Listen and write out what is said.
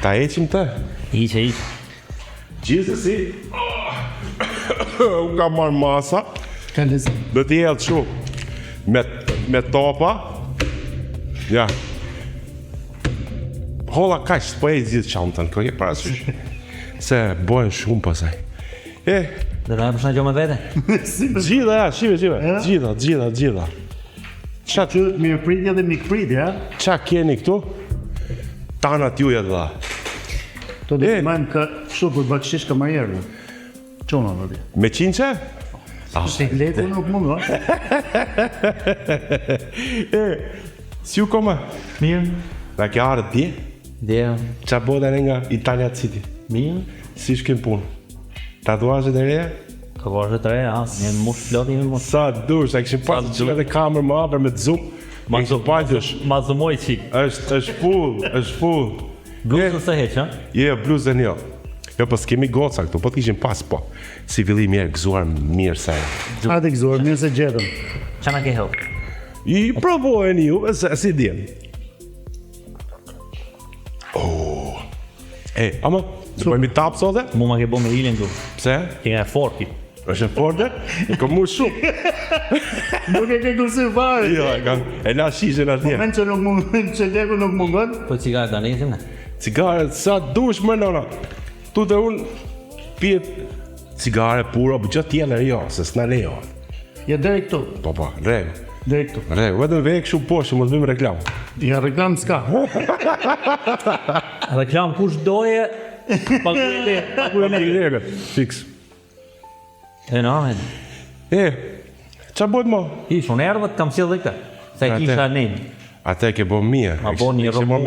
Ta heqim të? Hiqe, hiqe. Gjithsesi, unë kam marrë masa, Ka lezet. do t'i hedh kështu me, me topa. Ja. Holla kaq, s'po e gjithë çantën, ko ke parasysh. Se bëhen shumë pasaj. E, Do na japësh ndonjë gjë me vete? gjitha, ja, shive, shive. Gjitha, gjitha, gjitha. Qa, Që mirëpritje dhe mikpritje, ha? qa keni këtu? Tanat juja të dha. To do E. të majmë ka kështu për bakshish kamarierëve. Çona aty. Me qinqe? Se leku nuk mungon. E, si u koma? Mirë. Na ke ardhë dje? Dje. Qa bota ne nga Italia City? Mirë. Si shkem punë? Tatuazhet e reja? Tatuazhe të reja, ha. Një mush plot jemi mush. Sa dush, sa kishim pas Sa dush. edhe kamerë më afër me të zoom. Ma Ma zoom paqësh. Ma zoomoj çik. Është është full, është full. Bluzën s'e heq, ha? Jo, jo, bluzën jo. Jo, po s'kemi goca këtu, po të kishim pas, po. Si fillim mirë, gëzuar mirë se. Hajde gëzuar, mirë se gjetëm. Qa na ke hedh? I provojeni ju, se si djem. Oh. E, ama, do bëjmë tap sot? e? Mu ma ke bo me ilin këtu. Pse? Ti nga e forti. Është e forte? E kom mu shumë. Nuk e ke kursi fare. Jo, e kam, e la shishen atje. Moment që nuk mungon, që leku nuk mungon. Po cigare ta nisim ne. Cigare, sa dush më nona. Tu dhe unë pijet cigare puro, po gjë tjetër jo, se s'na lejohet. Ja deri këtu, Po po, rregull. deri këtu. Rregull, vetëm vej kështu poshtë, mos bëjmë reklam. Ja reklam s'ka. Reklam kush doje, paguaj le, paguaj le. Lekët, fiks. E na, e. E, qa bëhet mo? Ish, unë erdha të kam sjellë dhe këtë. Se e Atë. kisha ne. Atë e ke bo mirë. Ma bo një E kishe marrë me rrëmujë.